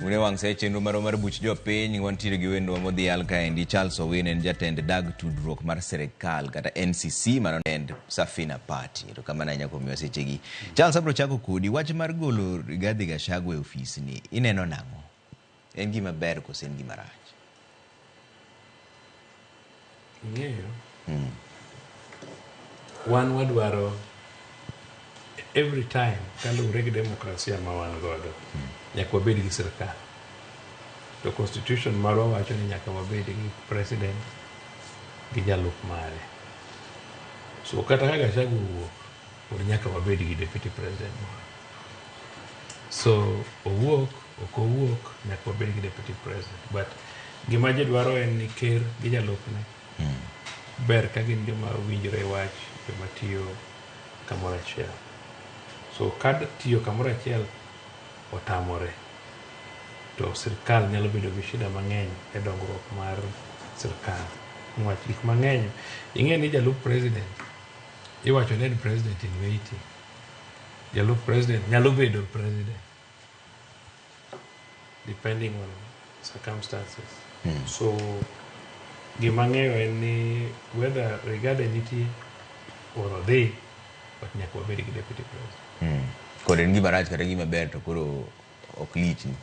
Une wang' sa e chenro marwa mar buch jopiny wantiere gi wendwa modhial kaendi Charles Owino en jatend dag tudruok mar sirikal kata NCC mano tend Safina Party. Erokamano ahinya kuom miwa sechegi. Charles abiro chako kodi wach mar golo Rigathi Gachagua e ofis ni ineno nang'o? En gima ber koso en gima rach? Ing'eyo, wan wadwaro every time kaluwore gi demokrasia ma wan godo nyaka wabed gi sirkal to constitution marwa wacho ni nyaka wabed gi president gi jalup mare so kata ka Gachagua owuok pod nyaka wabed gi deputy president moro so owuok ok owuok nyaka wabed gi deputy president but gima ji dwaro en ni ker gi jalupne ber ka gin joma winjore wach joma tiyo kamoro achiel so ka tiyo kamoro achiel otamore to sirkal nyalo bedo gi shida mang'eny e dongruok mar sirkal niwach gik mang'eny ing'e ni jalup president iwacho ni en president in waiting jalup president nyalo bedo president depending on circumstances so gima ang'eyo en ni whether Rigathi nitie or odhi but nyaka wabed gi deputy president Kod en gima rach kata gima ber to koro ok lichni.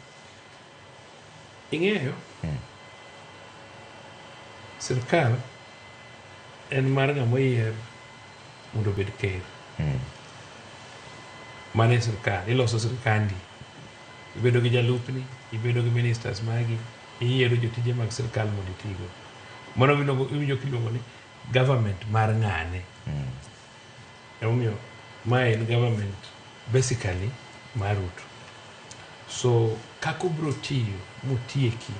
ing'eyo sirkal en mar ng'ama oyier mondo obed ker mano e sirkal iloso sirkandi ibedo gi jalupni ibedo gi ministers magi iyiero jotije mag sirkal mondo itigo mano iwinjo kiluongo ni government mar ng'ane emomiyo mae en government basically mar Ruto so kaka obiro tiyo motieki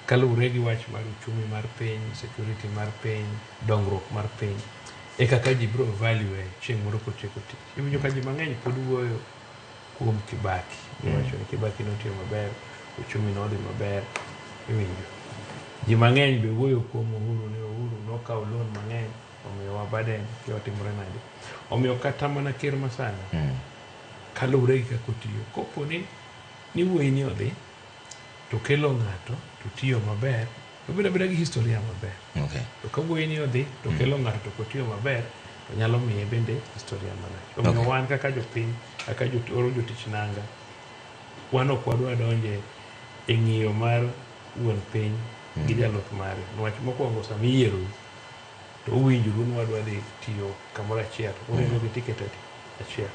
kaluwore gi wach mar uchumi mar piny security mar piny dongruok mar piny e kaka ji biro value chieng' moro kotieko tich iwinjo ka ji mang'eny pod wuoyo kuom Kibaki giwacho ni Kibaki notiyo maber uchumi nodhi maber iwinjo ji mang'eny be wuoyo kuom Uhuru ni Uhuru nokawo loan mang'eny omiyowa burden kia otimore nade omiyo kata mana ker masani kaluwore gi kaka otiyo kopo ni ni wuoyi ni odhi to kelo ng'ato to tiyo maber to bedo abeda gi historia maber to ka wuoyi ni odhi to kelo ng'ato to ok otiyo maber to nyalo miye bende historia marach omiyo wan kaka jopiny kaka oro jotich nanga wan ok wadwa donje e ng'iyo mar wuon piny gi jalup mare niwach mokwongo sama iyierou to uwinjoru ni wadwa dhi tiyo kamoro achiel uringo gi ticket adi achiel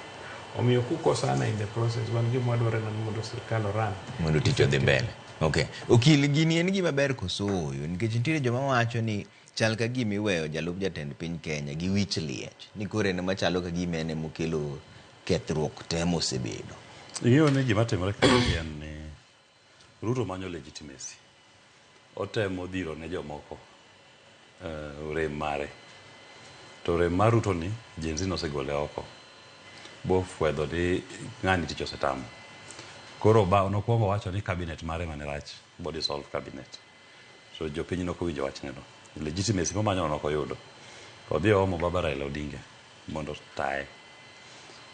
omiyo kukosana in the process wan gima wadwaro en ni mondo sirkal oran mondo tich odhi mbele okay okil gini en gima ber koso ooyo nikech nitiere joma wacho ni chal ka gima iweyo jalup jatend piny Kenya gi wich liech ni koro en ema chalo ka gima en emokelo kethruok te mosebedo Ing'eyo ni gima timore kaendi en ni Ruto manyo legitimacy. Otemo dhiro ne jomoko rem mare. To rem mar Ruto ni Gen Z nosegole oko. Bofwedho ni ng'ani tich osetamo. Koro ba nokwongo wacho ni cabinet mare mane rach, bo dissolve cabinet. So jopiny nokowinjo wachne no. Legitimacy momanyo no nokoyudo. Odhi oomo baba Raila Odinga mondo otaye.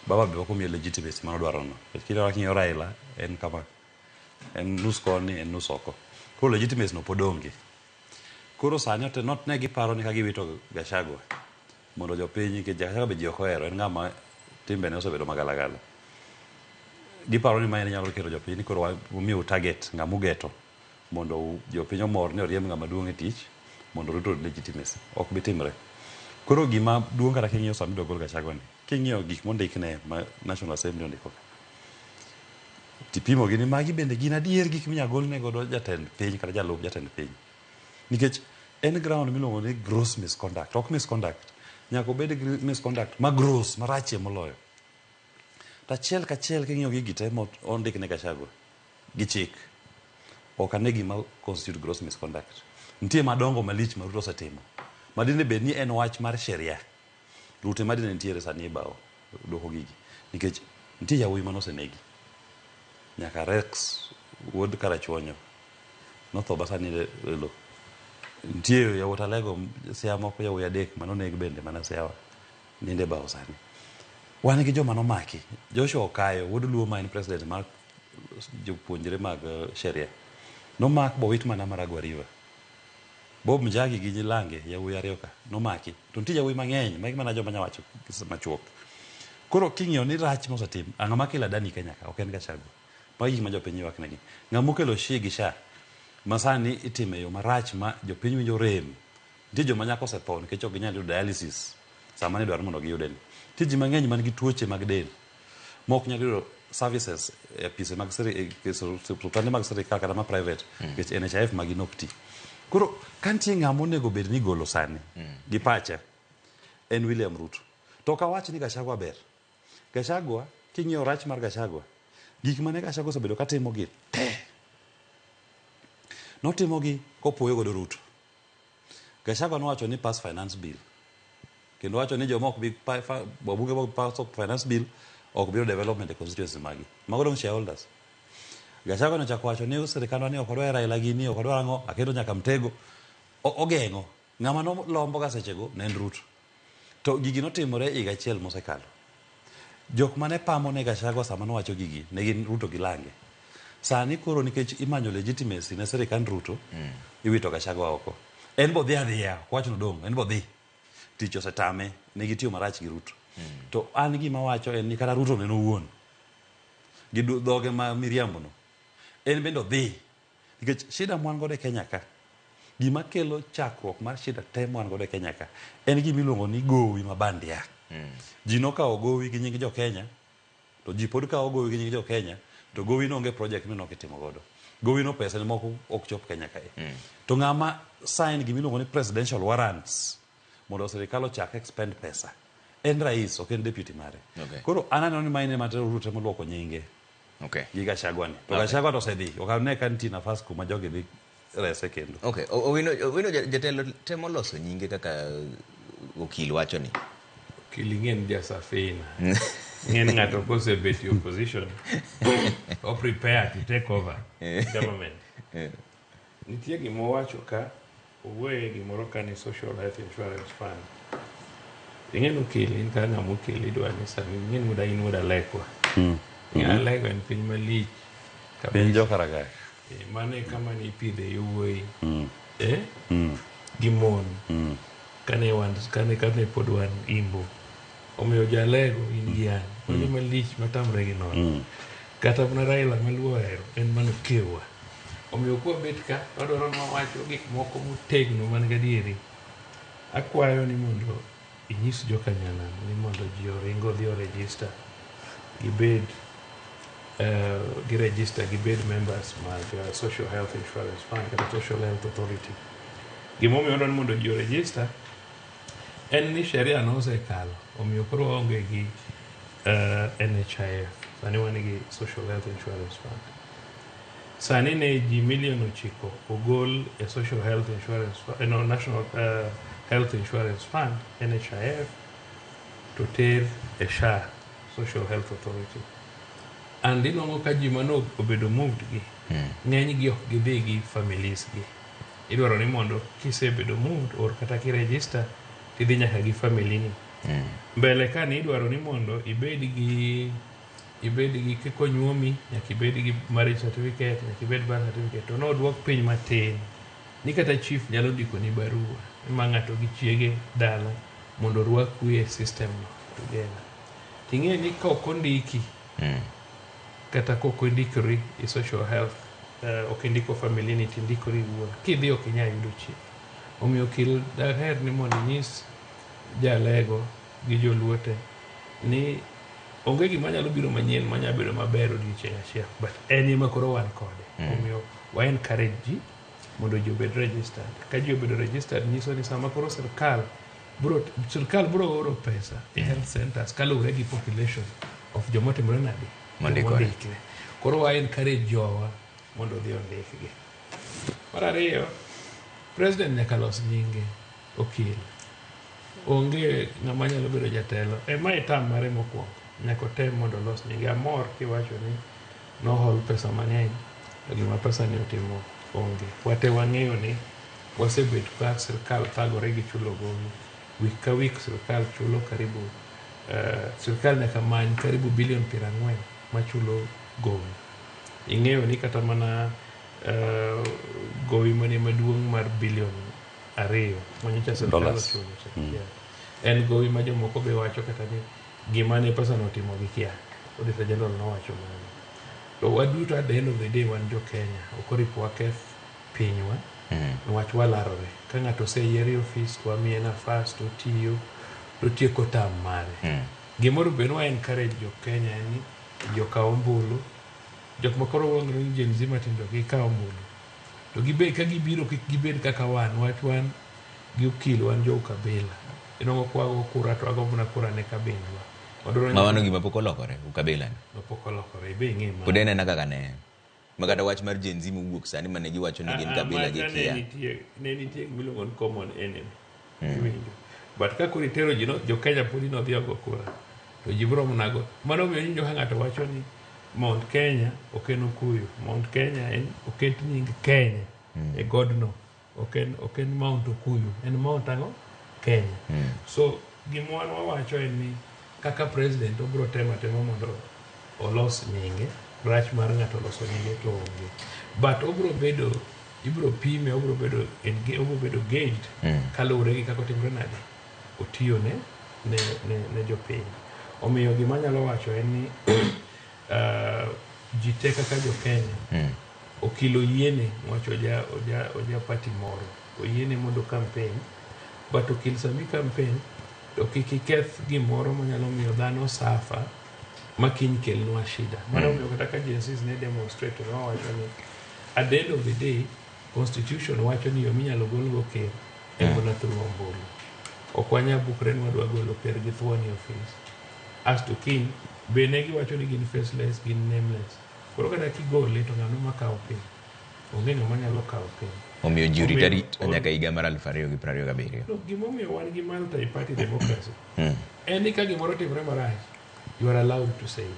Baba be ok omiye legitimacy manodwaro no. Nikech kinde king'iyo Raila en kama. En nus koni, en nus oko. Koro legitimacy no pod onge. Koro sani ote not ne giparo ni ka giwito Gachagua mondo jopiny nikech Gachagua be ji ok ohero en ng'ama timbene osebedo magalagala. Giparo ni mae nyalo keto jopiny ni koro wamiu target ng'ama ugeto mondo jopiny omor ni oriemb ng'ama duong' e tich mondo Ruto oyud legitimacy. Ok bi timre. Koro gima duong' kata king'iyo sama idwa gol Gachagua ni, king'iyo gik mondikne ma National Assembly ondiko ka, tipimo gi ni magi bende gin adier gik minyalo golne godo jatend piny kata jalup jatend piny. Nikech en ground miluongo ni gross misconduct, ok misconduct. Nyaka obed misconduct ma gross, marachie moloyo. To achiel kachiel king'iyo gigi te mondik ne Gachagua gi chik, ok ane gima constitute gross misconduct. Nitie madongo malich ma Ruto osetimo ma dine bed ni en wach mar sheria. Ruto ema dine nitiere sani e bao duoko gigi. Nikech nitie yawuoyi mane osenegi. Nyaka Rex wuod Karachuonyo notho ba sani e lo. Nitie yawuot Alego Siaya moko yawuoyi adek mane oneg bende mana Siaya nindo e bao sani. Wan gi joma nomaki. Joshua Okayo wuod Luo ma en president mar Jopuonjre mag sheria nomak bowit mana Maragua River. Bob Njagi gi Lange, yawuoyi ariyo ka nomaki. To nitie yawuoyi mang'eny, magi mana joma nyawacho machuok. Koro king'iyo ni rach mosetim, ang'o makelo Adani Kenya ka? Ok en Gachagua. Magi gik ma jopiny ywak negi. Ng'ama okelo SHI gi SHA ma sani itime e yo marach ma jopiny winjo rem. Nitie joma nyaka osetho nikech ok ginyal yudo dialysis sama ne dwaro mondo giyude ni. Nitie ji mang'eny man gi tuoche mag del ma ok nyal yudo services e apise mag osiptande mag sirikal kata ma private nikech NHIF magi nok ti. Koro ka nitie ng'ama onego bed ni igolo sani gi pacha en William Ruto. To ok awach ni Gachagua ber. Gachagua, king'iyo rach mar Gachagua, gik mane Gachagua osebedo katimo gi te, notimogi kopuoyo godo Ruto. Gachagua nowacho ni pass finance bill. Kendo wacho ni joma ok bi wabunge ma ok bi pass finance bill ok bi yudo development e constituency magi. Mago dong shareholders. Gachagua nochako wacho ni sirikandwa ni ok odwar Raila gini, ok odwar ang'o, aketo nyaka mtego. Ogeng'o. Ng'ama nolombo ga sechego ne en Ruto. To gigi notimore higa achiel mosekalo. Jok mane pamo ne Gachagua sama nowacho gigi ne gin Ruto gi Lange. Sani koro nikech imanyo legitimacy ne sirikand Ruto, iwito Gachagua oko. En bo dhi adhiya, ok wach nodong', en bo dhi. Tich osetame, ne gitiyo marach gi Ruto. To an gima wacho en ni kata Ruto neno owuon, gi dhoge ma miriambo no, en bende odhi. Nikech shida mwan godo e Kenya ka, gima kelo chakruok mar shida te mwan godo e Kenya ka, en gima iluongo ni gowi ma bandia. Ji nokawo gowi gi nying jo Kenya, to ji pod kawo gowi gi nying jo Kenya, to gowi no onge project mineno kitimo godo. Gowi no pesa ne moko ok chop Kenya kae. To ng'ama sign gima iluongo ni presidential warrants mondo sirikal ochak expend pesa en rais, ok en deputy mare. Koro an aneno ni maen ema Ruto temo luoko nyinge gi Gachagua ni. To Gachagua to osedhi, ok ane ka nitie nafas kuma jogi dhi rese kendo. Okay. Owino jatelo temo loso nyinge kaka okil wacho ni. Okil ing'e ni ja Safina. Ing'e ni ng'ato kosebet e opposition, o prepare to take over government. Nitie gima owacho ka, owuoye gimoro ka ni Social Health Insurance Fund. Ing'e ni okil, in kaka ng'ama okil idwa ni sani, ing'e ni wuod in wuod Alekwa. Ing'e Alego en piny malich Piny kabisa. Jokaragak. Mano e kama ne ipidhe yowuoyi gi mon kane wan kane pod wan imbo. Omiyo jalego in gi an. Wan joma lich matamre gi nono. Kata mana Raila maluo ohero en mana okewa. Omiyo kwabet ka wadwaro ni wawacho gik moko motegno man gadieri. Akwayo ni mondo inyis joka nyanam ni mondo ji oring odhi o register gibed gi register gibed members mag Social Health Insurance Fund kata Social Health Authority. Gimomiyo wadwaro ni mondo ji o register en ni sheria nosekalo omiyo koro waonge gi NHIF. Sani wan gi Social Health Insurance Fund. Sani ne ji milion 9 ogol e Social Health Insurance Fund, no, National Health Insurance Fund, NHIF, to ter e SHA, Social Health Authority. And inwang'o ka ji mano obedo moved gi, ng'eny gi ok gidhi gi families gi. Idwaro ni mondo kisebedo moved or kata kiregister, tidhi nyaka gi family ni. Mbele ka ni idwaro ni mondo ibed gi konyuomi nyaka ibed gi marriage certificate, nyaka ibed birth certificate. To nodwok piny matin ni kata chief nyalo ndiko ni barua ma ng'ato gi chiege dala mondo orwaku e system no together. Ting'e ni ka ok ondiki kata ka ok ondikori e social health ok indiko family ni tindikori iwuon kidhi ok inyal yudo chieth. Omiyo okil daher ni mondo inyis jalego gi joluo te ni onge gima nyalo biro manyien manya bedo maber odiochieng' achiel but en ema koro wan kode. Omiyo wa encourage ji mondo ji obed registered. Ka ji obedo registered nyiso ni sama koro sirikal biro oro pesa e health centers kaluwore gi population of joma otimore nade Mondikore. Jomondikre. Koro wa encourage jowa mondo odhi ondikgi. Mar ariyo, president nyaka los nyinge okil. Onge ng'ama nyalo bedo jatelo. E mae term mare mokwongo. Nyaka otem mondo olos nyinge. Amor kiwacho ni nohol pesa mang'eny to gima pesa ni otimo onge. Wate wang'eyo ni wasebet ka sirikal thagore gi chulo gowi. Week ka week sirikal chulo karibu sirikal nyaka many karibu bilion 40 machulo gowi. Ing'eyo ni kata mana gowi mane maduong' mar bilion 2 manyocha sirkal Dollars. ochulo cha. Yeah. En gowi ma jomoko be wacho kata ni gima ne pesa no otimo gikia. Auditor General nowacho mano. To waduto at the end of the day wan jo Kenya. Ok oripo waketh pinywa niwach walarore. Ka ng'ato oseyier e ofis to wamiye nafas to otiyo to otieko term mare. Gimoro be nwa encourage jo Kenya en ni jokaw ombulu. Jok ma koro wang'ore ni Gen Z matindo gikaw ombulu. To gibe ka gibiro kik gibed kaka wan wach wan gi okil wan jo ukabila. Inwang'o kwago kura to wago mana kura ne kabindwa. Wadwaro Ma mano gima pok olokore ukabila ni. ni pok olokore ibe ing'e mano. Pod en ena kaka ne en. Ma kata wach mar Gen Z mowuok sani mane giwacho ni gin kabila macha ne gikia. nitie gimiluongo ni common enemy. Iwinjo. But ka koro itero ji no, jo Kenya podi nodhi ogo kura. To ji biro mana go. Mano omiyo iwinjo ka ng'ato wacho ni Mount Kenya ok en Okuyu. Mount Kenya en oket nying Kenya e godno. Ok en Mount Okuyu. En Mount ang'o? Kenya. So gima wan wawacho en ni kaka president obiro temo atema mondo olos nyinge. Rach mar ng'ato loso nyinge to onge. But obiro bedo ibiro pime obiro bedo gauged kaluwore gi kaka otimore nade otiyo ne jopiny. Omiyo gima anyalo wacho en ni ji te kaka jo Kenya okil oyiene wacho oja party moro oyiene mondo campaign but okil sami campaign to kik iketh gimoro manyalo miyo dhano suffer ma kiny kelnwa shida. Mano omiyo kata ka Gen Zs ne demonstrate to ne wawacho ni at the end of the day constitution wacho ni yo minyalo golgo ker en mana through ombulu. Ok wanyal bukre ni wadwa golo ker gi thuon e ofis. Asto kiny be ne giwacho ni gin faceless, gin nameless. Koro kata kigole to ng'ano makawo piny? Onge ng'ama nyalo kawo piny. Omiyo ji orit Omiyo- arita nyaka higa mar 2027. No, gimomiyo wan gi multi party democracy en ni ka gimoro timore marach you are allowed to say it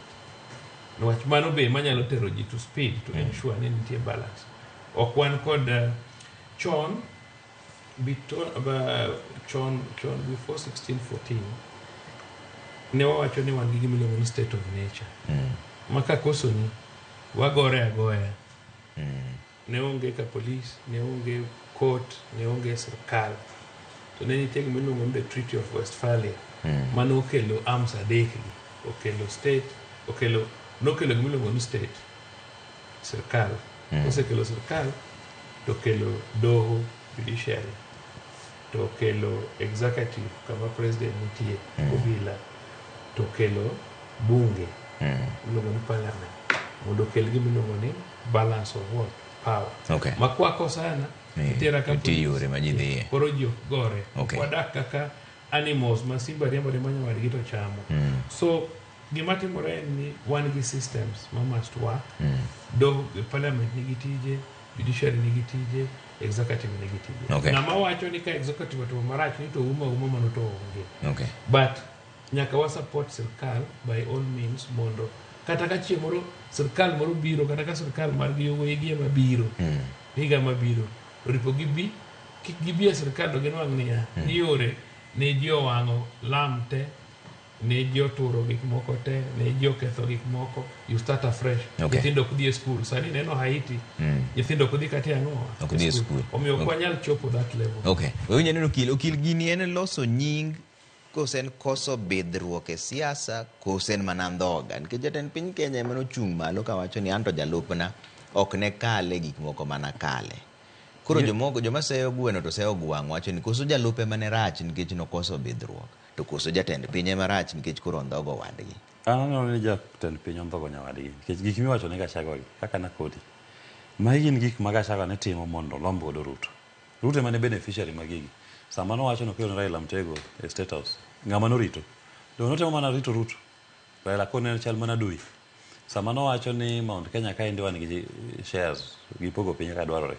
niwach mano be manyalo tero ji to speed to ensure ni nitie balance ok wan kod chon chon before 1614 ne wawacho ni wan gi gima iluongo ni state of nature ma kakosoni wagore agoya ne onge ka police ne onge court ne onge sirkal to ne nitie gima iluongo ni the Treaty of Westphalia mane okelo arms adek gi okelo state okelo nokelo gima iluongo ni state sirkal osekelo sirkal to okelo doho judiciary to okelo executive kama president nitie obila to okelo bunge iluongo ni parliament mondo okel gima iluongo ni balance of what power ma kwakosana itera ka Nitie police. yore ma ji dhiye. Koro ji ok gore wadak kaka animals ma simba riembo riemba nyawadgi to chamo so gima timore en ni wan gi systems ma must work do parliament nigi tije judiciary nigi tije executive nigi tije ng'ama wacho ni ka executive otimo marach ni to uma uma mano to onge but nyaka wa support sirkal by all means mondo kata ka chieng' moro sirkal moro biro kata ka sirkal margi owegi ema biro higa mabiro to ripo gibi kik gibi e sirkal to ginwang' niya ni yore ne ji owang'o lam te ne ji oturo gik moko te ne ji oketho gik moko you start afresh nyithindo ok dhi e skul sani neno Haiti nyithindo ok dhi kata e ang'o Ok dhi e skul. Omiyo ok wanyal chopo that level. Okay. Wawinjo neno okil, okil gini en loso nying kose en koso bidhruok e siasa kose en mana ndhoga nikech jatend piny Kenya ema nochung' malo kawacho ni anto jalupna ok ne kale gik moko mana kale. Koro jomoko joma seyo gweno to seyo gwang' wacho ni koso jalup ema ne rach nikech nokoso bidhruok to koso jatend piny ema rach nikech koro ondhogo wadgi. An aneno ni jatend piny ondhogo nyawadgi nikech gik miwacho ne Gachagua gi kaka nakodi magi gin gik ma Gachagua ne timo mondo olomb godo Ruto. Ruto ema ne beneficiary mag gigi. Sama nowacho nokelo ne Raila Mtego e State House, ng'ama norito? Donge notemo mana rito Ruto? Raila koro ne chal mana adui. Sama nowacho ni Mount Kenya kaendi wan gi shares gipogo piny kaka dwarore,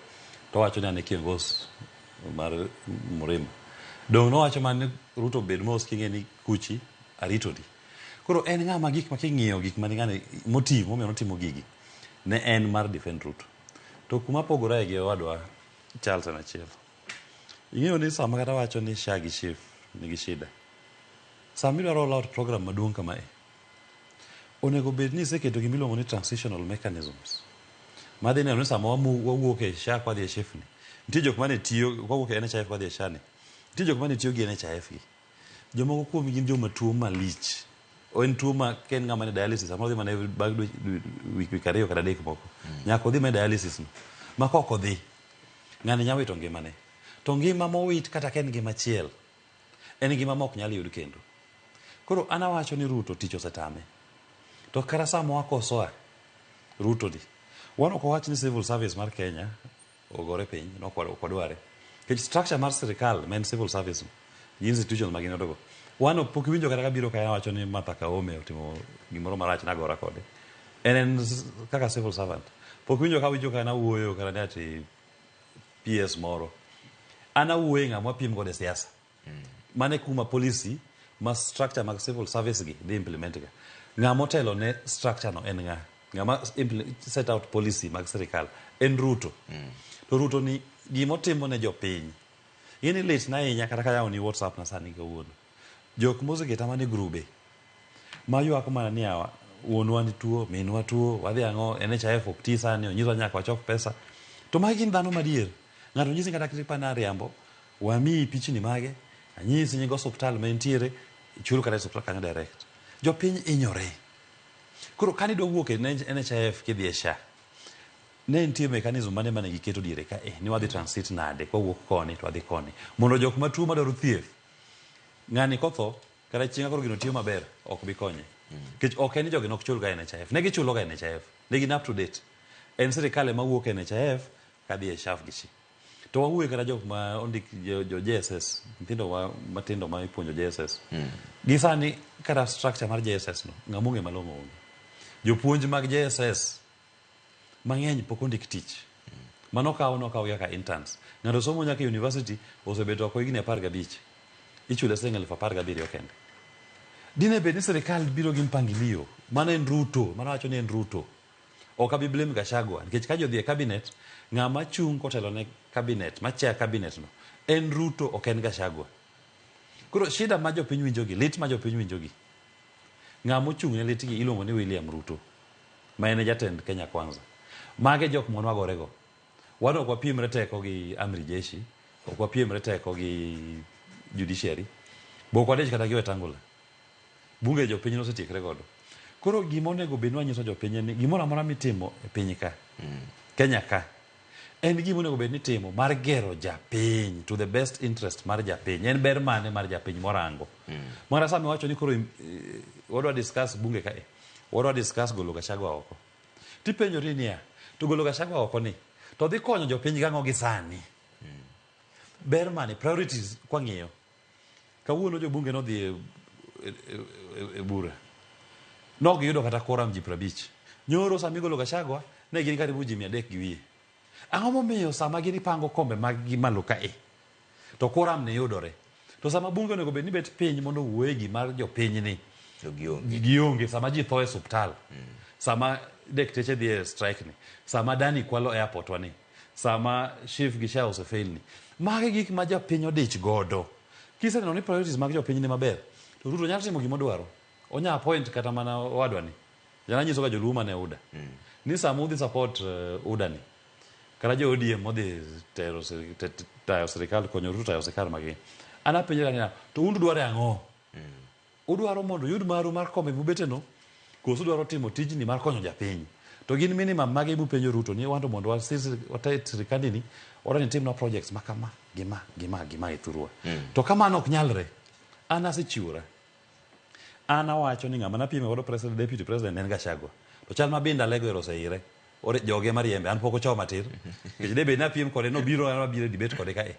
to owacho ni an e kiongozi mar Mrima. Donge nowacho mana ni Ruto bed mos king'e ni kuchi aritoni. Koro en ng'ama gik ma king'iyo gik mane ng'ani motive momiyo notimo gigi ne en mar defend Ruto. To kuma pogore gi owadwa Charles en achiel. Ing'eyo ni sama kata wacho ni SHA gi SHIF nigi shida. Sama idwa roll out program maduong' kamae, onego bed ni iseketo gima iluongo ni transitional mechanisms. Madhi neno ni sama wawuok e SHA kwadhi e SHIF ni, nitie jok mane tiyo, kwawuok e NHIF kwadhi e SHA ni, nitie jok mane tiyo gi NHIF gi. Jomoko kuom gin joma tuo malich. En tuo ma ka en ng'ama ni dialysis, samoro odhi mana bang' wik 2 kata 3 moko. Nyaka odhi mana dialysis no. Ma kok odhi, ng'ani nyalo wito ngimane. To ngima mowit kata ka en ngima achiel, en ngima ma ok nyal yud kendo. Koro an awacho ni Ruto tich osetame. To kata sama wakosoa Ruto ni, wan ok wawach ni civil service mar Kenya ogore piny, no ok wadware. Nikech structure mar sirikal ma en civil service no, gi institutions ma gin godo go. Wan ok pok iwinjo kata kabiro ka wacho ni Martha Koome otimo gimoro marach nagora kode. En kaka civil servant. Pok iwinjo ka winjo ka nawuoyo kata ni ati PS moro. An awuoyo e ng'ama wapiem godo e siasa. Mano e kuma policy ma structure mag civil service gi dhi implement ga. Ng'ama otelo ne structure no en ng'a? Ng'ama set out policy mag sirikal en Ruto. To Ruto ni gimotimo ne jopiny. Ing'e ni lit na ahinya kata kayawo ni WhatsApp na sani kawuono. Jok moseketa mana e grube maywak mana ni awa wuonwa ni tuo, minwa tuo, wadhi ang'o, NHIF ok ti sani, onyiswa nyaka wachok pesa. To magi gin dhano madier. Ng'ato nyisi kata kata na riambo, wamiyi pichni mage, anyisi nying osuptal ma entiere, ichul kata e osuptal kanyo direct. Jopiny hinyore. Koro kane idwa wuok e NHIF kidhi e SHA, ne nitie mechanism mane mane giketo diere ka e ni wadhi transit nade kwawuok koni to wadhi koni mondo jok matuo madwaro thieth ng'ani kotho kata chieng' koro gino tiyo maber ok bi konye nikech ok en ni jogi nok chul ga NHIF ne gichulo ga NHIF ne gin up to date en sirikal ema wuok e NHIF kadhi e SHAF gi SHI to wawuoye kata jok ma ondik jo JSS nyithindo wa matindo ma ipuonjo JSS gi sani kata structure mar JSS no ng'ama ong'e malong'o onge jopuonj mag JSS mang'eny pok ondik tich mano kawo nokaw kaka interns ng'ato somo nyaka e university osebet oko higni 15 ichule siling 17,000 kende dine bed ni sirikal biro gi mpangilio mano en Ruto mano wacho ni en Ruto ok abi blame Gachagua nikech ka jodhi e cabinet ng'ama chung' kotelo ne cabinet ma chair cabinet no en Ruto ok en Gachagua koro shida ma jopiny winjogi lit ma jopiny winjogi ng'ama ochung' ne litgi iluongo ni William Ruto ma en e jatend Kenya Kwanza mage jok ma nwagorego wan ok wapiemre teko gi amri jeshi ok wapiemre teko gi judiciary bo ok wadich kata gi Wetangula bunge jopiny nosetiekre godo koro gima onego bed ni wanyiso jopiny en ni gimoro amora mitimo e piny ka Kenya ka en gima onego bed ni itimo mar gero japiny to the best interest mar japiny en ber mane mar japiny morango mara sama iwacho ni koro wadwa discuss bunge ka e wadwa discuss golo Gachagua oko tipenjori niya to golo Gachagua oko ni to dhi konyo jopiny gang'o gi sani ber mane priorities kwang'iyo kawuono jobunge nodhi e bura nok giyudo kata quorum ji 50 nyoro sama igolo Gachagua ne gin karibu ji 300 gi wiye ang'o momiyo sama gin ipango kombe mag gi malo ka e to quorum ne yudore to sama bunge onego bed ni bet piny mondo owuoye gima jopiny ni To gionge. Gionge sama ji tho e osuptal sama dekteche dhi e strike ni sama Adani kwalo airport wa ni sama SHIF gi SHA osefail ni magi gik ma jopiny odich godo kiseneno ni priorities mag jopiny ni maber to Ruto nyalo timo gima odwaro onya appoint kata mana owadwa ni jana nyiso ga joluo mane UDA ni sama udhi support UDA ni kata jo ODM modhi tero tayo sirikal konyo Ruto tayo sirikal magi an apenjora niya to un udwaro ang'o udwaro mondo uyud maru mar kombe mubeteno koso udwaro timo tijni mar konyo japiny to gin minimum mage mupenjo Ruto ni wanto mondo watae sirikandi ni wadwa ni timnwa projects ma kama gima gima gima e thurwa to kamano ok nyalre an asechiwora an awacho ni ng'ama napieme godo president deputy president en Gachagua to chal ma binda lego ero oseire Ore joge mariembe an pok ochoma tir nikech debe napiem kode nobiro an wabiro e debate kode kae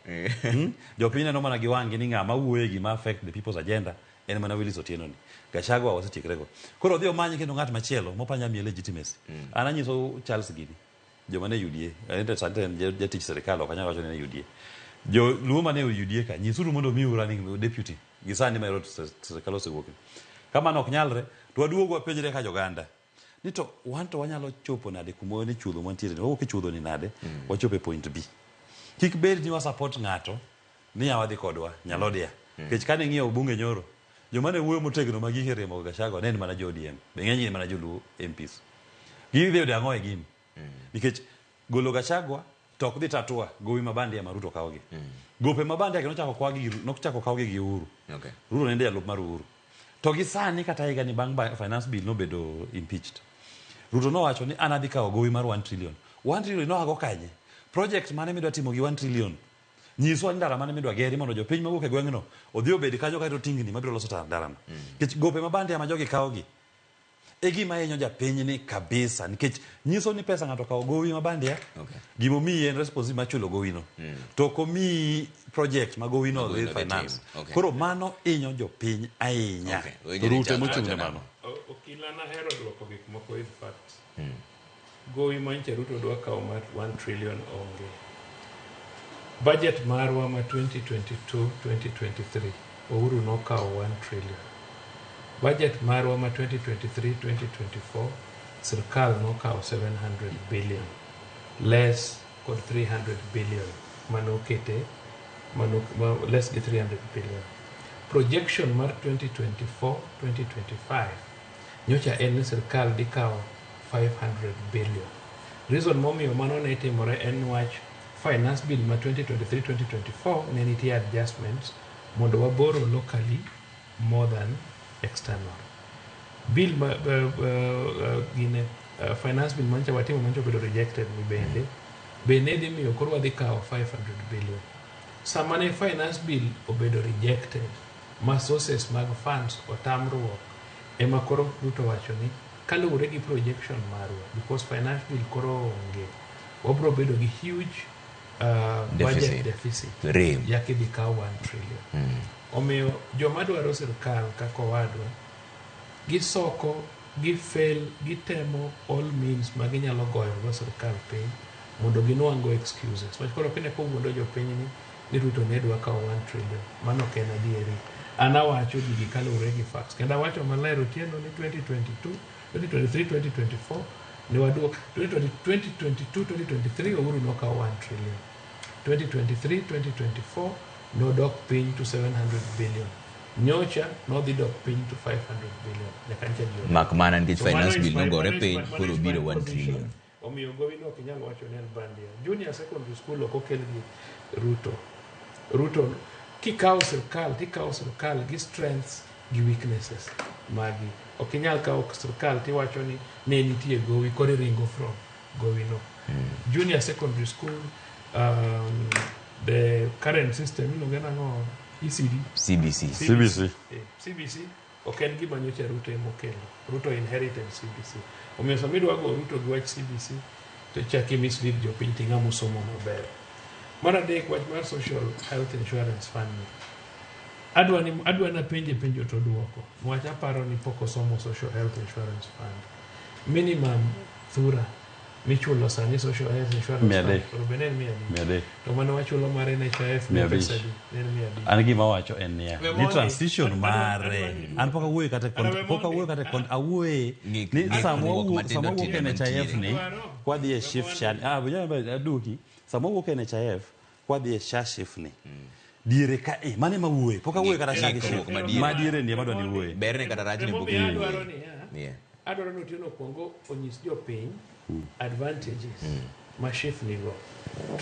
Jopiny neno mana gi wang'gi ni ng'ama wuoyo e gima affect the people's agenda en mana Willis Otieno ni Gachagua wasetiekre koro odhi omany kendo ng'at machielo mopanya miye legitimacy an anyiso Charles gini joma ne UDA en to sani to en jatich sirikal ok anyal wacho ni en UDA jo luo mane UDA ka nyisuru mondo omiu running deputy gi sani ma ero sirikal osewuok kamano ok nyalre to waduog wapenjre ka joganda ni to wan to wanyalo chopo nade kuma ni chuodho mantiere ni wawuok e chuodho ni nade wachopo e point B kik bed ni wa support ng'ato ni yawa dhi kodwa nyalodia nikech kane ing'iyo bunge nyoro joma ne wuoyo motegno ma gike riembo Gachagua ne en mana jo ODM be ng'eny gi mana joluo MPs gidhi yudo ang'o e gini Nikech golo Gachagua to ok dhi tatua gowi ma bandia ma Ruto kawogi. Gope ma bandia gi nochako kawgi gi nochako kawgi gi Uhuru. Ruto ne en jalup mar Uhuru. To gi sani kata higa ni bang' finance bill nobedo impeached. Ruto nowacho ni an adhi kawo gowi mar 1 trillion. 1 trillion noago kanye? Project mane midwa timo gi 1 trillion? Nyiswa ni ndara mane midwa geri mondo jopiny mawuok e gweng'no odhi obed kanyo kaeto tingni mabiro loso ndarano. Nikech gope ma bandia ma jogi kawogi e gima hinyo japinyni kabisa nikech nyiso ni pesa ng'ato okawo gowi ma bandia gimomiyi en responsibility mar chulo gowino to ok omiyi project ma gowino dhi finance. Koro mano hinyo jopiny ahinya. To Ruto ema ochung' ne mano. Okila nahero duoko gik moko with facts. Gowi ma nyicha Ruto dwa kawo mar 1 trillion onge. Budget marwa ma 2022-2023 Uhuru nokawo 1 trillion. Budget marwa ma 2023-2024 sirkal nokawo 700 billion less kod 300 billion manokete mano, less gi 300 billion. Projection mar 2024-2025 nyocha en ni sirkal dhi kawo 500 billion. Reason momiyo mano ne timore en wach finance bill ma 2023-2024 ne nitie adjustments mondo waboro locally more than external. Bill ma gine finance bill mancha watimo mancha obedo rejected ni bende be ne dhi miyo koro wadhi kawo 500 billion. Sama ne finance bill obedo rejected ma sources mag funds otamruok ema koro Ruto wacho ni kaluwore gi projection marwa because finance bill koro onge wabro bedo gi huge budget deficit Rem. yaka idhi kaw 1 trillion. Omiyo joma dwaro sirkal kaka owadwa gisoko gifail gitemo all means ma ginyalo goyo go sirkal piny mondo ginwang'go excuses. Wach koro kine kowuondo jopiny ni Ruto ne dwa kawo 1 trillion mano ok en adieri. An awacho gigi kaluwore gi facts kendo awacho maler otieno ni 2022 2023 2024 ne waduok 2022 2023 Uhuru nokawo 1 trillion 2023 2024 nodok piny to 700 billion nyocha nodhi dok piny to 500 billion nyaka ncha ji Mak mana nikech So mano finance is bill my- nogore mano is piny mano koro is my obiro 1 position. trillion. Omiyo gowi no ok inyal wacho ni en bandia. Junior secondary school ok okel gi Ruto. Ruto kikawo sirkal tikawo sirkal gi strengths gi weaknesses magi. Ok inyal kawo sirkal tiwacho ni ne nitie gowi koro iringo from gowi no. Junior secondary school the current system iluonge nang'o ECD CBC. CBC. CBC ok en gima nyocha Ruto ema okelo. Ruto inherited CBC. Omiyo sama idwa go Ruto gi wach CBC to ichako i mislead jopiny to ing'ama osomo maber. Mar adek wach mar social health insurance fund ni. Adwa ni adwa napenje penjo to duoko. Niwach aparo ni pok osomo social health insurance fund. Minimum thura michulo sani social health insurance Mia fund adek. koro be ne en 500. 300. To mane wachulo mar NHIF Mia ne abich. pesa adi? Ne en 500. An gima awacho en niya, We ni mondi. transition Adwa- mare. adwa- An pok awuoyo kata Adwa we pok awuoyo mondi. kata kon awuoye Ng'ik- ni ng'ikruok sama wawuok matindo sama wawuok tindo NHIF ni mantiere. kwadhi e SHIF chan aduki sama wawuok e NHIF kwadhi e SHA SHIF ni diere ka e mane ma wuoye pok awuoyo kata SHA gi SHIF Ng'ikruok madiere. madiere ni ema adwa ni wuoye Berne kata rachne pok Emomiyo iwuoye. adwaro niya, Yeah. adwaro ni Otieno okuongo onyis jopiny advantages ma SHIF nigo.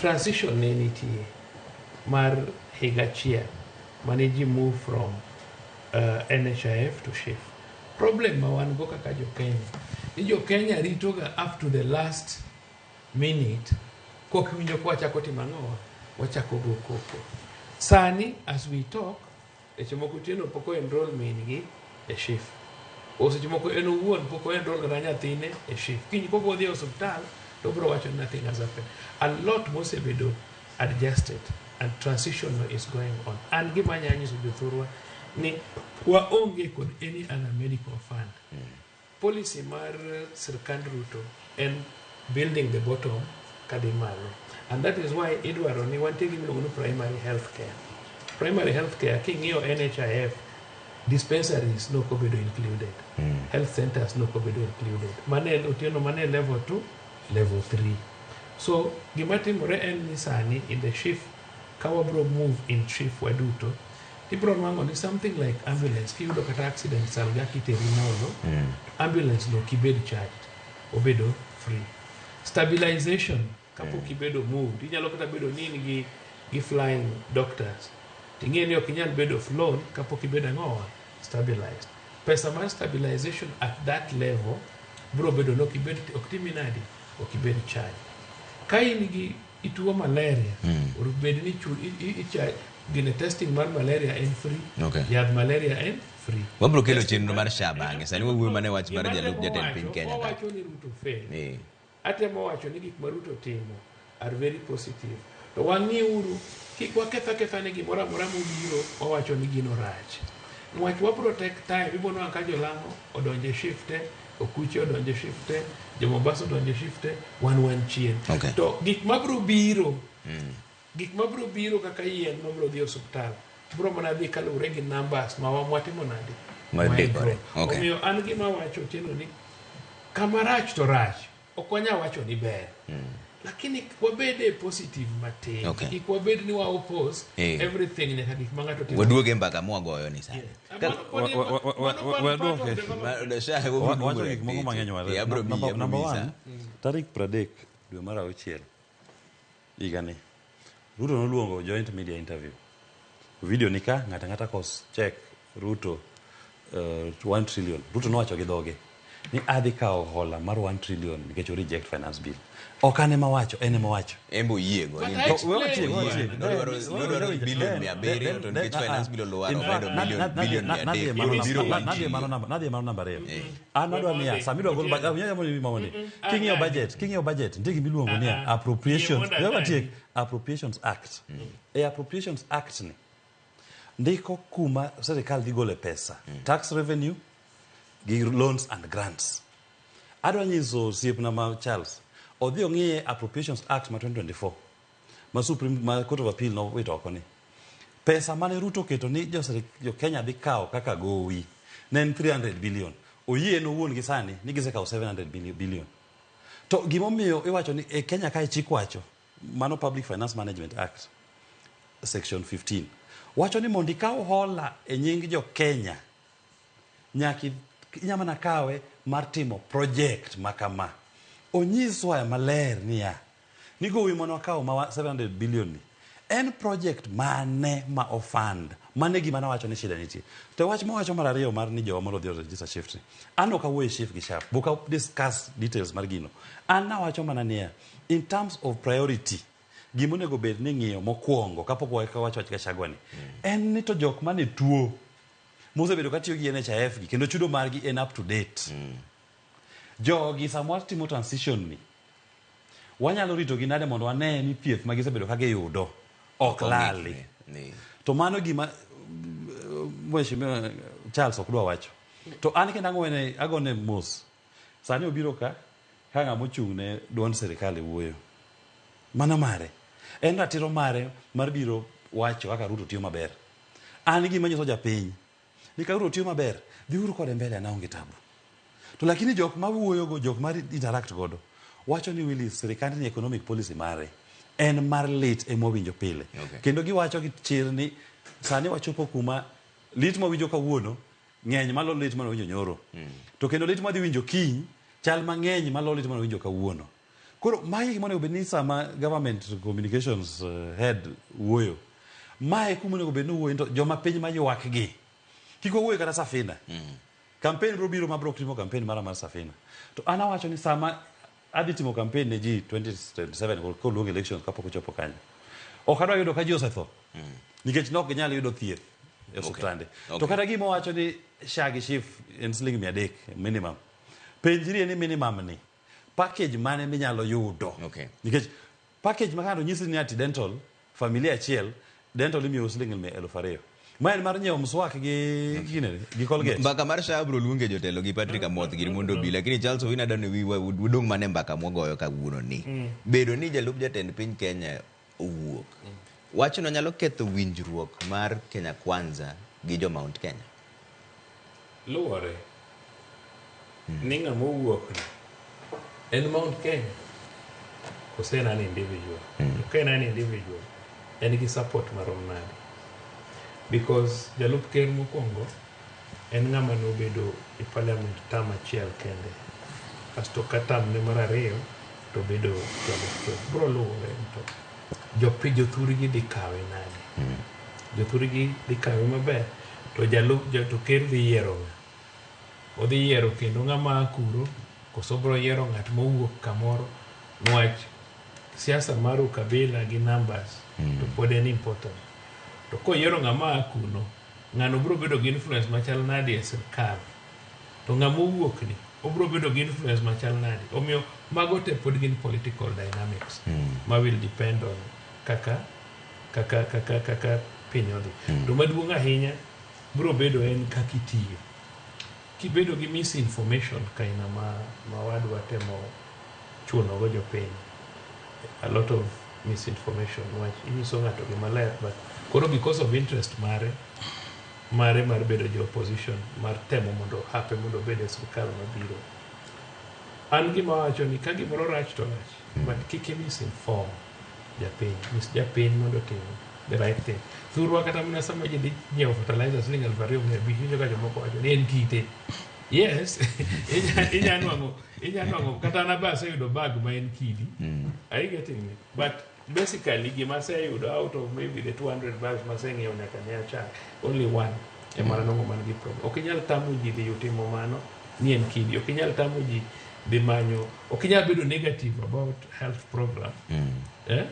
Transition ne nitie mar higa achiel mane ji move from NHIF to SHIF. Problem ma wan go kaka jo Kenya ni jo Kenya ritoga up to the last minute kok iwinjo ka wachako timo ang'owa wachako go koko. Sani as we talk seche moko Otieno pok o enroll min gi e SHIF. O seche moko en owuon pok o enroll kata nyathine e SHIF. Kiny kok odhi e osiptal to obiro wacho ni nothing has happened. A lot mosebedo adjusted and transition no is going on. An gima anyalo nyiso jothurwa ni waonge kod any other medical fund. Policy mar sirkand Ruto en building the bottom kadhi malo. And that is why idwaro ni wantie gima iluongo ni primary health care. Primary health care king'iyo NHIF dispensaries nok obedo included. Health centers nok obedo included. Mane Otieno mane level 2, level 3. So gima timore en ni sani in the SHIF ka wabro move in SHIF waduto tibro nwang'o ni something like ambulance kiyudo kata accident salga kiteri Molo ambulance no kibed charged obedo free. Stabilization kapok ibedo moved, inyalo kata bedo ni in gi flying doctors. Ting'e ni ok inyal bedo flown kapok ibedo ang'owa stabilized. Pesa mar stabilization at that level biro bedo ni ok ibed ok timi nadi ok ibed charged. Ka in gi ituo malaria, or bed ni chul gine testing mar malaria en free. Yath malaria en free. Wabiro kelo chenro mar SHA bang'e. Sani wawuoyo mana e wach mar jalup jatend piny Kenya ka. Wawacho ni Ruto fail. Atemo wacho ni gik ma Ruto timo are very positive. To wang'iuru, kik waketh aketha ni gimoro amora mobiro wawacho ni gino rach. Niwach wabro take time, ibiro nwang'o ka jolang'o odonjo e shift te, Okuche odonjo e shift te, jo Mombasa odonjo e shift te, wan chien. To gik mabiro biro, gik mabiro biro kaka yien mabiro dhi e osuptal, biro mana dhi kaluwore gi numbers ma watimo nade. Ma ndikore. Omiyo an gima wacho Otieno ni kama rach to rach, ok wanyal wacho ni ber. Lakini wabed e positive matin. Kik wabed ni wa oppose everything nyaka gik ma ng'ato timo. Waduoge mbaka mwagoyo ni sani. Wacho gik moko mang'eny ware. Number one, tarik 30 dwe mar auchiel higani, Ruto noluongo joint media interview. Video ni ka ng'ato ang'ata kos check Ruto 1 trillion. Ruto nowacho gi dhoge ni adhi kawo hola mar 1 trillion nikech o reject finance bill. Ok an ema wacho, en ema wacho. En be oyiego. Nodwaro bilion 700 to nikech finance bill olwar omedo bilion 300. Koro biro 1 trillion. Nadhi mano namba 2. An adwa niya, sama idwa gol budget, king'iyo budget, nitie gima iluongo niya appropriations. Appropriations Act. E Appropriations Act ni ndiko kuma sirikal dhi gole pesa, tax revenue gi loans and grants. Adwa nyiso osiepna ma Charles odhi ong'iye Appropriations Act ma 2024 ma Supreme ma Court of Appeal nowito oko ni pesa mane Ruto oketo ni jo Kenya dhi kawo kaka gowi ne en 300 billion. Oyie en owuon gi sani ni gisekawo 700 billion. To gimomiyo iwacho ni e Kenya kae chik wacho mano Public Finance Management Act section 15 wacho ni mondo ikaw hola e nying jo Kenya nyaka inya mana kawe mar timo project makama. Onyiswa maler niya ni gowi mane wakawo ma 700 billion ni en project mane ma ofund mane gima nawacho ni shida nitie. To wach mawacho mar ariyo mar ni jowa mondo odhi register SHIF ni an ok awuoyo e SHIF gi SHA bok a discuss details mar gino. An nawacho mana niya in terms of priority gima onego bed ni ng'iyo mokwongo kapok wacho wach Gachagua ni en ni to jok mane tuo mosebedo katiyo gi NHIF gi kendo chudo margi en up to date. Jogi sama watimo transition ni wanyalo rito gi nade mondo wane ni thieth ma gisebedo ka giyudo ok lali. To mano gima Mheshimiwa Charles ok dwa wacho. To an kendo agone mos. Sani obiro ka ng'ama ochung' ne duond sirikal e wuoyo. Mano mare. En ratiro mare mar biro wacho kaka Ruto tiyo maber. An gima nyiso japiny ni ka Ruto tiyo maber, dhiuru kode mbele an aonge tabu. To lakini jok ma wuoyogo, jok ma interact godo, wacho ni Willis sirikand ni economic policy mare en mar lit ema wawinjo pile. Kendo giwacho gi chir ni sani wachopo kuma lit mawinjo kawuono ng'eny malo lit mane wawinjo nyoro. To kendo lit madhi winjo kiny chal mang'eny malo lit mane wawinjo kawuono. Koro magi gima onego bed ni sama government communications head wuoyo, mae kuma onego bed ni owuoyo to joma piny maywak gi. Kik wawuoyo kata Safina. Campaign biro biro ma biro timo campaign mara mar Safina. To an awacho ni sama adhi timo campaign ne ji 2027 koluong elections kapok ochopo kanyo. Ok adwa yudo ka ji osetho. Nikech nok ginyal yudo thieth e osiptande. To kata gima owacho ni SHA gi SHIF en siling 300 minimum. Penjri ni minimum ni package mane minyalo yudo. Nikech package ma kando nyisi ni ati dental familia achiel dental imiyo siling 2,000. Ma en mar nyiewo mswak gi ginene gi Colgate. Mbaka mar SHA biro luonge jotelo gi Patrick Amoth giri mondo obi, lakini Charles Owino adwa ni wadong' mana e mbaka mwagoyo kawuono ni. Bedo ni jalup jatend piny Kenya owuok. Wachno nyalo ketho winjruok mar Kenya Kwanza gi jo Mount Kenya. Luwore ni ng'ama owuok ni en Mount Kenya kose en an individual. To ka en an individual, en gi support marom nade? Because jalup ker mokwongo en ng'ama nobedo e parliament term achiel kende. Kasto ka term ne mar ariyo To bedo jalup ker biro luwore ni to jopi jothurgi dhi kawe nade. Jothurgi dhi kawe maber to jalup to ker dhi yiero ng'a. Odhi yiero kendo ng'ama a kuro koso obiro yiero ng'at mowuok kamoro niwach siasa mar ukabila gi numbers to pod en important. To koyiero ng'ama a kuno, ng'ano biro bedo gi influence machal nade e sirkal? To ng'ama owuok ni obiro bedo gi influence machal nade? Omiyo mago te pod gin political dynamics ma will depend on kaka piny odhi. To maduong' ahinya biro bedo en kaka itiyo. Kibedo gi misinformation kaina ma wadwa temo chuno go jopiny, a lot of misinformation wach inyiso ng'ato gima ler, but koro because of interest mare mar bedo jo opposition mar temo mondo hape mondo obed e sirkal mabiro. An gima wacho ni ka gimoro rach to rach, but kik i misinform japiny, nyis japiny mondo otim the right thing. Thurwa kata mana sama ji dhi nyiewo fertilizer siling 2,500, iwinjo ka jomoko wacho ni en kite. Yes, inya nwang'o kata an abe aseyudo bag ma en kidi. Are you getting me? But basically gima aseyudo out of maybe the 200 bags maseng'iewo nyaka ne achak, only one ema nanwang'o man gi problem. Ok inyal tamo ji dhi timo mano ni en kidi. Ok inyal tamo ji dhi manyo. Ok inyal bedo negative about health program. Eh?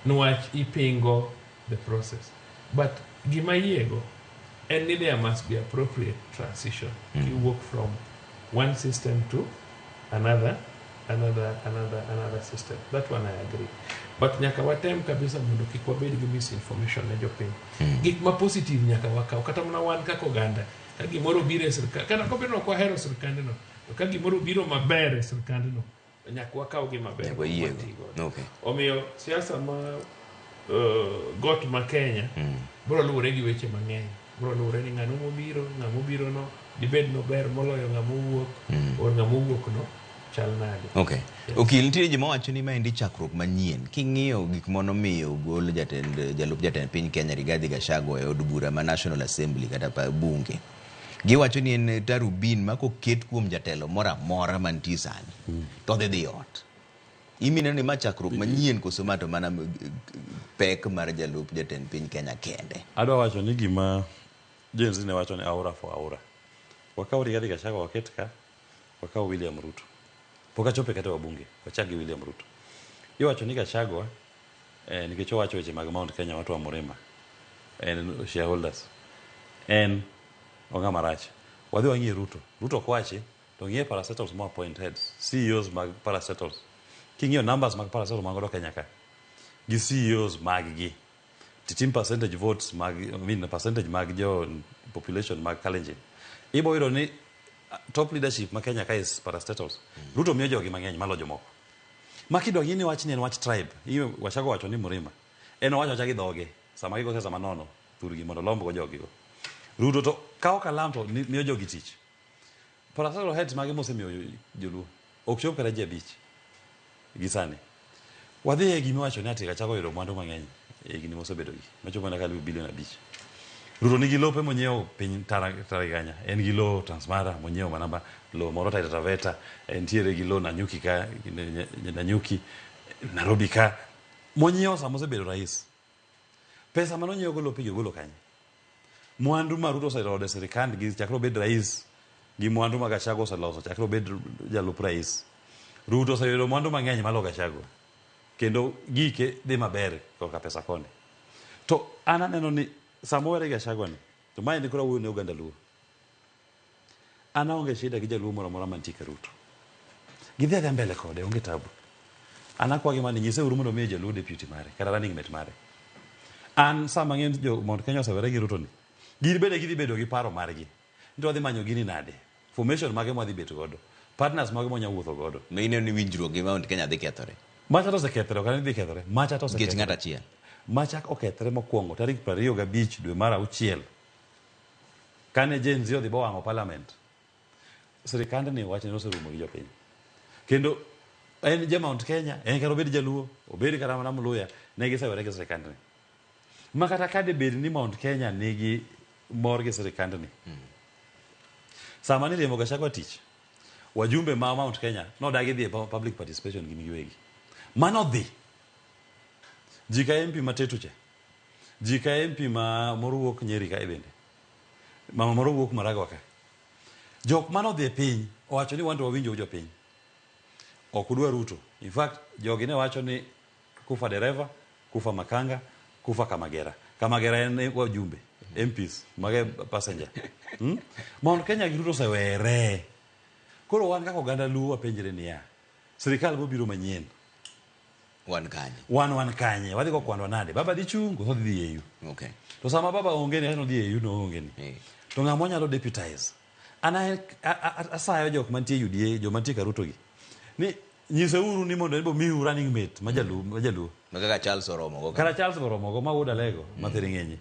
Niwach ipingo the process. But gima yiego en ni there must be appropriate transition. Kiwuok from one system to another system. That one I agree. But nyaka watem kabisa mondo kik wabed gi misinformation ne jopiny. Gik ma positive nyaka wakaw. Kata mana wan kaka oganda, ka gimoro biro e sirkal, kata kobedo ni ok wahero sirkandno, to ka gimoro biro maber e sirkandno, to nyaka wakaw gi maber. Nyaka wayiego. wati godo. Omiyo siasa ma got ma Kenya biro luwore gi weche mang'eny. Biro luwore ni ng'ano mobiro, ng'ama obiro no dibed nober moloyo ng'ama owuok, or ng'ama owuok no chal nade. Okay. Okil, nitie joma wacho ni maendi chakruok manyien. King'iyo gik monomiyo ogol jatend jalup jatend piny Kenya Rigathi Gachagua e od bura ma National Assembly kata pa bunge. Giwacho ni en tarubin ma koket kuom jatelo moro amora mantie sani to dhi dhi ot. Imineno ni ma chakruok manyien koso ma to mana pek mar jalup jatend piny Kenya kende? Adwa wacho ni gima Gen Z ne wacho ni aura for aura. Wakaw Rigathi Gachagua waket ka, wakaw William Ruto. Pok achopo kata wabunge, wachak gi William Ruto. Iwacho ni Gachagua nikech owacho weche mag Mount Kenya watu wa Murima en shareholders en ong'ama rach. Wadhi wang'iye Ruto. Ruto ok wachi to ng'iye parastatals mo appoint heads, CEOs mag parastatals. King'iyo numbers mag parastatals mag godo Kenya ka gi CEOs mag gi titim percentage votes mag, I mean, percentage mag jo population mag Kalenjin, ibo yudo ni top leadership ma Kenya ka is parastatals. Ruto miyo jogi mang'eny malo jomoko. Ma kidwa ng'i ni wach ni en wach tribe, iyo Gachagua wacho ni Murima. En owacho awacha gi dhoge sama gigo siasa manono thurgi mondo olomb go jogigo. Ruto to kawo kalam to miyo jogi tich. Parastatal heads mage mosemiyo joluo ok chop kata ji 5 gi sani. Wadhi e gima iwacho ni ati Gachagua oyudo mwandu mang'eny e higni mosebedo gi machopo mana kalibu bilion 5. Ruto nigi lope monyiewo piny tara tara gi kanya. En gi lowo Transmara monyiewo mana ba lowo moro Taita Taveta, entiere gi lowo Nanyuki ka, Nanyuki, Nairobi ka monyiewo sama osebedo rais. Pesa mane onyiewo go lopegi ogolo kanye? Mwandu ma Ruto oselodo e sirikand gi chakre obed rais gi mwandu ma Gachagua oseloso chakre obed jalup rais. Ruto oseyudo mwandu mang'eny malo Gachagua. Kendo gike dhi maber korka pesa koni. To an aneno ni sama owere gi Gachagua ni, to mae ni koro awuoyo ne oganda Luo. An aonge shida gi jaluo moro amora mantie ka Ruto. Gidhi adhiya mbele kode, onge tabu. An akwagi mana ni nyiseuru mondo omiye jaluo deputy mare, kata running mate mare. An sama ng'eny jo Mount Kenya osewere gi Ruto ni, gin bende gidhi bedo gi paro margi. Ni to wadhi manyo gini nade? Formation mage mwadhi bet godo? Partners mage mwanya wuotho godo? Ma ineno ni winjruok gi Mount Kenya dhi kethore Macha to osekethore, ok an ni dhi kethore. Macha to nikech osekethore. ng'ato achiel. Macha okethre mokwongo tarik 25 dwe mar auchiel kane Gen Z odhi bowang'o parliament. Sirikandni wachne noserumo gi jopiny. Kendo en ja Mount Kenya, en kata obed jaluo, obed kata mana Mluya, ne gisewere gi sirikandni. Ma kata ka debed ni Mount Kenya nigi mor gi sirikandni. Sama niriembo Gachagua tich, Wajumbe ma Mount Kenya nodagi dhi e public participation gin giwegi. Mano dhi. Ji ka MP ma Tetu cha. Ji ka MP ma moro wuok Nyeri kae bende. Mama moro wuok Maragwa ka. Jok mane odhi e piny owacho ni wan to wawinjou jopiny. Ok udwa Ruto. In fact, jogi ne wacho ni kufa dereva, kufa makanga, kufa kamagera. Kamagera en wajumbe, MPs, mage passenger. Mount Kenya gi Ruto osewere. Koro wan kaka oganda Luo wapenjre niya, sirikal mobiro manyien, Wan kanye? wan kanye? Wadhi go kwandwa nade? Baba dhi chung' koso dhi dhi EU? Okay. To sama baba onge ni, nodhi EU no onge ni. To ng'ama onyalo deputize? An asayo jok mantie UDA, joma nitie ka Ruto gi. Ni nyiseuru ni mondo en bo miu running mate ma jaluo, ma jaluo. Ma kaka Charles Oromo go. Kata Charles Oromo go ma wuod Alego, ma Thiring'enyi.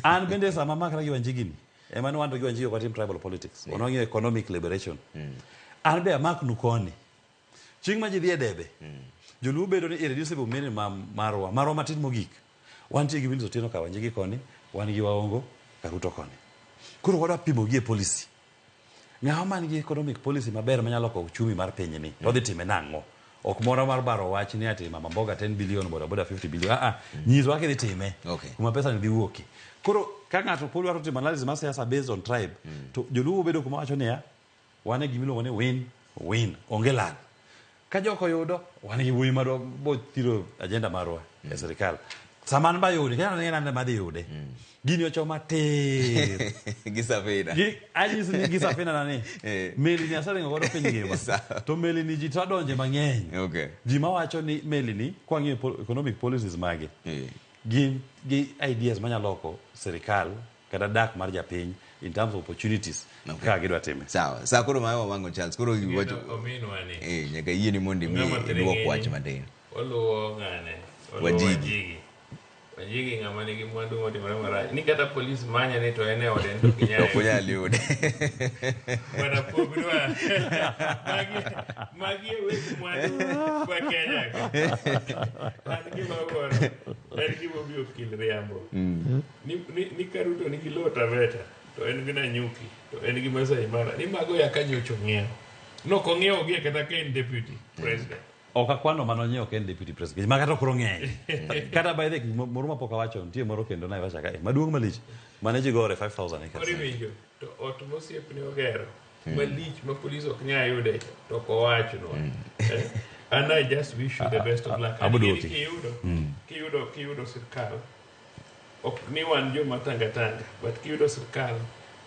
An bende sama makra gi Wanjigi ni, ema ne wan to gi Wanjigi ok watim tribal politics. Wan wang'iyo economic liberation. An be amaknu koni. Chieng' ma ji dhi e debe, joluo bedo ni irreducible minimum marwa, marwa matin mogik. Wantie gi Willis Otieno ka Wanjigi koni, wan gi Waongo ka Ruto koni. Koro wadwa pimo gi e policy. Ng'ama man gi economic policy maber manyalo loko uchumi mar piny ni, to odhi time nang'o? Ok moro mar baro wach ni ati mama mboga 10 billion, boda boda 50 billion. Ah, ah, nyiswa kaka idhi time. Kuma pesa ni dhi wuokie. Koro ka ng'ato pod dwaro timo analysis mar siasa based on tribe, to joluo bedo kuma wacho niya, wan e gima iluongo ni win win, onge lal. Ka jok oyudo, wan gi wuoyi marwa bo thiro agenda marwa e sirikal. Sama an ba yude, kendo an an ema dhi yude. Gini ochoma tir. Gi Safina. Gi, anyisi ni gi Safina na ni. Meli ni aseringo godo piny ngima. To meli ni ji to adonje mang'eny. Ji mawacho ni meli ni, kwa ng'iyo economic policies mage, gin gi ideas manyalo loko sirikal kata dak mar japiny in terms of opportunities kaka gidwa time. Sawa. Sa koro ma wang'o Charles, koro Gino wacho ominwa ni. Nyaka yie ni mondo imi Ng'ama idwok thiring'inyi. wach matin. Oluwo ng'ane? Oluwo Wanjigi. Wanjigi. Wanjigi ng'ama nigi mwandu motimore marach. Ni kata polis manye ni to en e ode to ok inyal. Ok onyal yude. Bwana Pognwa. Magi e weg mwandu ma Kenya ka. An gima awuoro en gima omiyo okil riambo. Ni ka Ruto nigi Lower Taveta to en gi Nanyuki to en gi Masai Mara. Ni mago ya ka nyocha ong'iewo. Nok ong'iewo gi kata ka en deputy president. Ok akwano mano nyiewo ka en deputy president. Ma kata koro ng'eny. Kata by the way, moro mapok awacho, nitie moro kendo Naivasha kae. Maduong' malich. Mane ji gore 5,000 acres. Koro iwinjo, to ot mosiepne ogero, malich ma polis ok nyal yude, to ok owachnwa. And I just wish you the best of luck. Abudu Adieri oti. Kiyudo sirkal, ok ni wan joma tanga tanga, but kiyudo sirkal,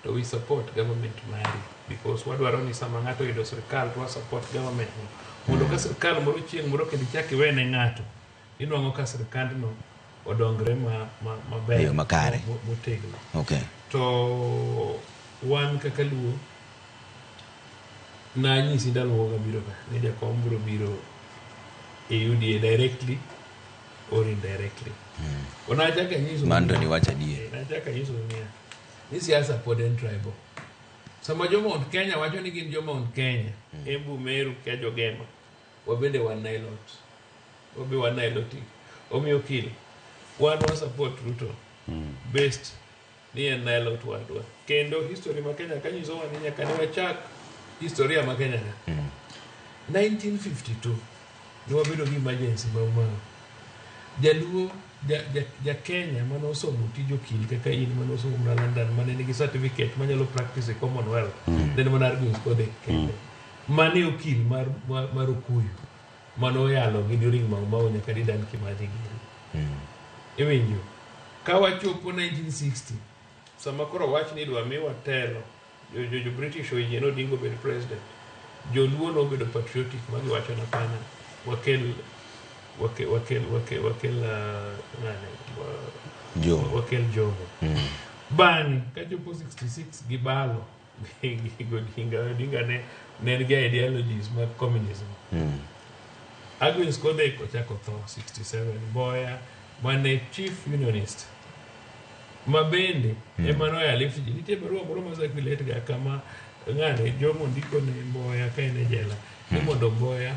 to we support government mari. Because wadwaro ni sama ng'ato oyudo sirkal, to wa support government no. Mondo ka sirkal moro chieng' moro kendo ichak iwene ng'ato, inwang'o ka sirkandno odongre maber, E yo makare. Motegno. To wan kaka Luo, nanyisi ndalo moko kabiro ka, ni jakom biro biro e UDA directly or indirectly. Nachako anyiso Mano to niwacho adier. Nachako anyiso niya, ni siasa pod en tribal. Sama jo Mount Kenya wacho ni gin jo Mount Kenya, Embu, Meru, kia Jogema, wabende wan Nilot. Wabe wan Nilotic. Omiyo kil, wan wa support Ruto based ni en Nilot wadwa. Kendo history ma Kenya ka nyisowa ni nyaka ne wachak historia ma Kenya ka. 1952 ne wabedo gi emergency Mau Mau. Jaluo, ja Kenya mane osomo tij okil kaka in mane osomo mana London, mane nigi certificate manyalo practice e Commonwealth, ne en mana argues kode kende. Mane okil mar Okuyu mane oyalo gi during Mau Mau nyaka Dedan Kimathi giri. Iwinjo? Ka wachopo 1960, sama koro wach ni idwa miwa telo, jo British oyie ni Odinga obed president. Joluo nobedo patriotic ma giwacho ni hapana, wakel, ng'ane, Jomo. wakel Jomo. Bang'e, kachopo 66 gibalo gi Odinga, Odinga ne en gi ideologies mag communism. Agnes Kodhek ochako tho 67, Mboya mane chief unionist ma bende ema noya lift ji. Nitie barua moro ma circulate ga kama ng'ane Jomo ndiko ne Mboya ka en e jela ni mondo Mboya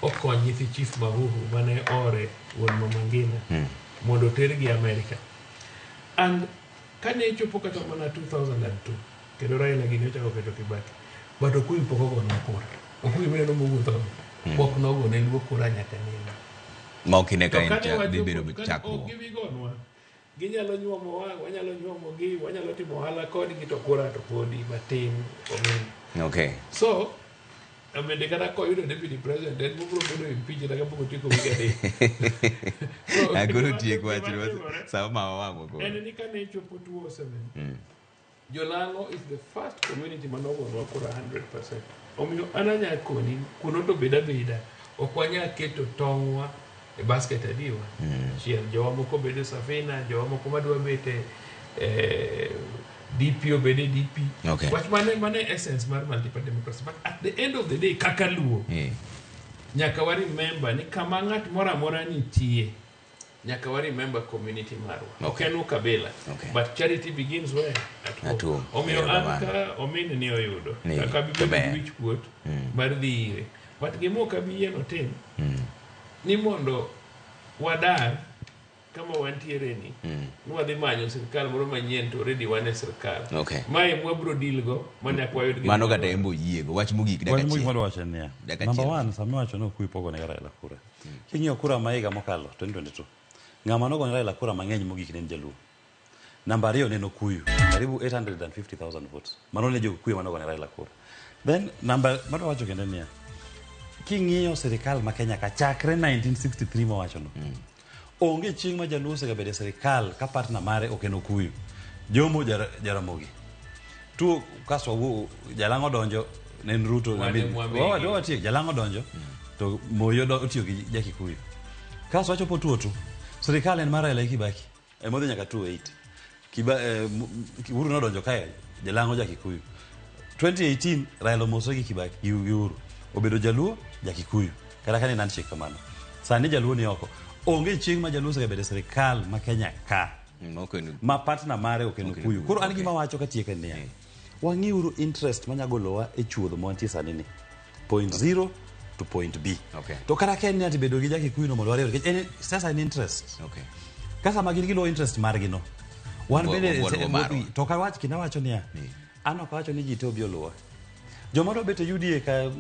okony nyithi chief Mahuhu mane ore wuon Mama Ngina mondo otergi Amerika. And kane chopo kata mana 2002 kendo Raila gini ochako keto Kibaki. But Okuyu pok ogonwa kura. Okuyu mineno mowuotho pok nogone Luo kura nyaka nene. Ma ok ine ka To en kane dhi wachopo- bedo kane ok chakruok. gibi gonwa, ginyalo nyuomowa, wanyalo nyuomogi, wanyalo timo ohala kodgi to kura to podi matin omin. Okay. So, bende kata koyudo deputy president en mobiro bedo impeached kata kapok otieko wig adek. So, Ah, koro gima tiek wach timore sama ma wang'o koro. en ni kane chopo 2007 Jolang'o is the first community manogonwa kura 100%. Omiyo an anya koni kuno to bed abeda ok wanyal keto tong'wa e basket adiwa. Achiel jowa moko bedo Safina, jowa moko madwa bet e DP obed e DP. Okay. Wach mane mane essence mar multiparty democracy. But at the end of the day kaka Luo nyaka wa remember ni kama ng'at moro amora nitie nyaka wa remember community marwa. Ok Okay. en ukabila. Okay. But charity begins where? At home. At home. Omiyo an Erokamano. ka omin ni oyudo. Ni, Kaka to abi bedo ber. gi wich kuot mar dhi ire. But gima ok abi yie notim ni mondo wadar kama wantiere ni ni wadhi manyo sirkal moro manyien to already wan e sirkal. Okay. Mae mwabro deal go manyaka wayud gima Mano kata wadwaro. embo yiego. Wach mogik Wach dakika mogik achiel. madwa wacho en niya. Dakika Number achiel. one, sama iwacho ni Okuyu pogo ne Raila kura. King'iyo kura ma higa mokalo 2022, ng'ama nogone Raila kura mang'eny mogik ne en Jaluo. Namba ariyo ne en Okuyu, karibu 850,000 votes. Mano ne jo Okuyu manogone Raila kura. Then namba madwa wacho kendo en niya, king'iyo sirikal ma Kenya ka chakre 1963 mawachono onge chieng' ma Jaluo osegabedo e sirikal ka partner mare ok en Okuyu. Jomo Jaramogi. Tuo kasto wawuo Jalang'o donjo ne en Ruto Wan I mean, e mwabegi. watiek Jalang'o donjo to Moi otiyo gi Jakikuyu. Kasto wachopo tuo tu sirikal en mar Raila gi Kibaki ema odhi nyaka 2008. Uhuru nodonjo kae Jalang'o Jakikuyu. 2018 Raila omosore gi Kibaki gi Uhuru. Obedo Jaluo Jakikuyu. Kata ka ne handshake kamano. Sani Jaluo ni oko. Onge chieng' ma Jaluo osegabedo e sirikal ma Kenya ka Ok en ma partner mare ok en Ok en Okuyu. Okuyu, Koro an okay. gima wacho katieko en niya. Wang'iuru interest manya golowa e chuodho ma wantie sani ni. Point zero to point B. Okay. To kata ka en ni ati bedo gi Jakikuyu no mondo wariwre nikech en siasa en interest. Okay. Ka sama gin giluwo interest margi no. Wan bende Waluwo marwa. to kawach kendo awacho niya. An ok awacho ni ji te obi oluwa. Joma dwa bet e UDA ka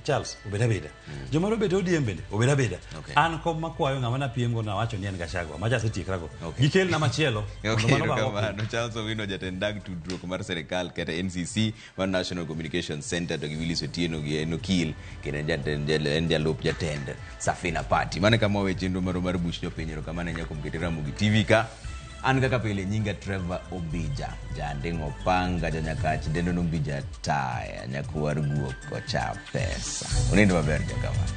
Charles obed abeda. Joma dwa bet e ODM bende obed abeda. Okay. An kom makwayo ng'ama napiem go nawacho ni en Gachagua. Macha asetiekrago. Okay. Gikelna machielo. mondo Okay, mano ba oko. erokamano. Charles Owino jatend dag tudruok mar sirikal kata NCC mar National Communication Center to gi Willis Otieno gi en okil kendo en jalup jatend Safina Party. Mano e kama wawe chenro marwa mar buch jopiny. Erokamano ahinya kuom kete Ramogi TV ka. An kaka pile nyinga Trevor Ombija, janding'o opanga, janyakach dendo no Ombija taya, nyakwar guok kocha pesa. Unind maber jokamano.